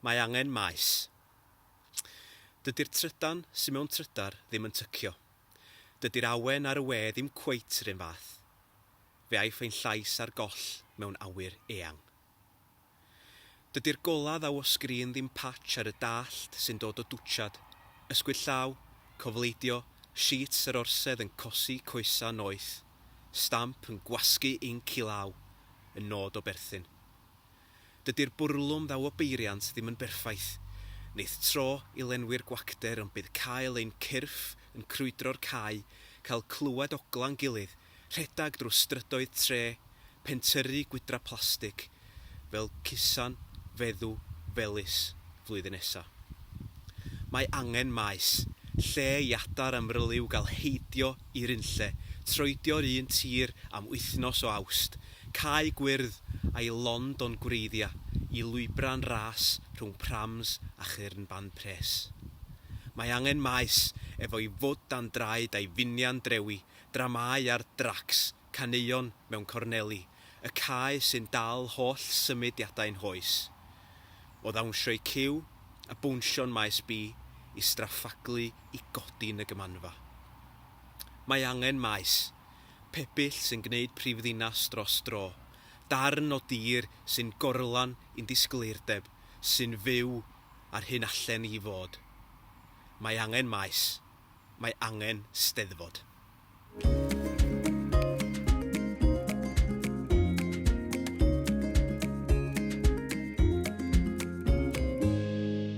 Mae angen maes. Dydi'r trydan sy mewn trydar ddim yn tycio. Dydi'r awen ar y we ddim cweit 'run fath. Fe aiff ein llais ar goll mewn awyr eang. Dydi'r gola ddaw o sgrin ddim patch ar y dallt sy'n dod o dwtsiad, ysgwyd llaw, cofleidio, sheets yr orsedd yn cosi coesa noeth, stamp yn gwasgu inc i law, yn nod o berthyn. Dydi'r bwrlwm ddaw o beiriant ddim yn berffaith. Neith tro i lenwi'r gwacter ond bydd cael ein cyrff yn crwydro'r cae, cael clywed ogla'n gilydd, rhedag drwy strydoedd tre, pentyrru gwydra plastig, fel cusan feddw felys flwyddyn nesa. Mae angen maes, lle i adar amryliw gael heidio i'r unlle, troedio'r un tir am wythnos o Awst, cae gwyrdd a'i lond o'n gwreiddia i lwybra'n ras rhwng prams a chyrn band pres. Mae angen maes, efo'i fwd dan draed a'i finia'n drewi, dramâu ar dracs, caneuon mewn corneli, y cae sy'n dal holl symudiadau'n hoes. O ddawnsio i Cyw a bownsio'n Maes B i straffaglu i godi'n y Gymanfa. Mae angen maes. Pebyll sy'n gwneud prifddinas dros dro. Darn o dir sy'n gorlan i'n disgleirdeb, sy'n fyw ar hyn allen ni fod. Mae angen maes. Mae angen Steddfod.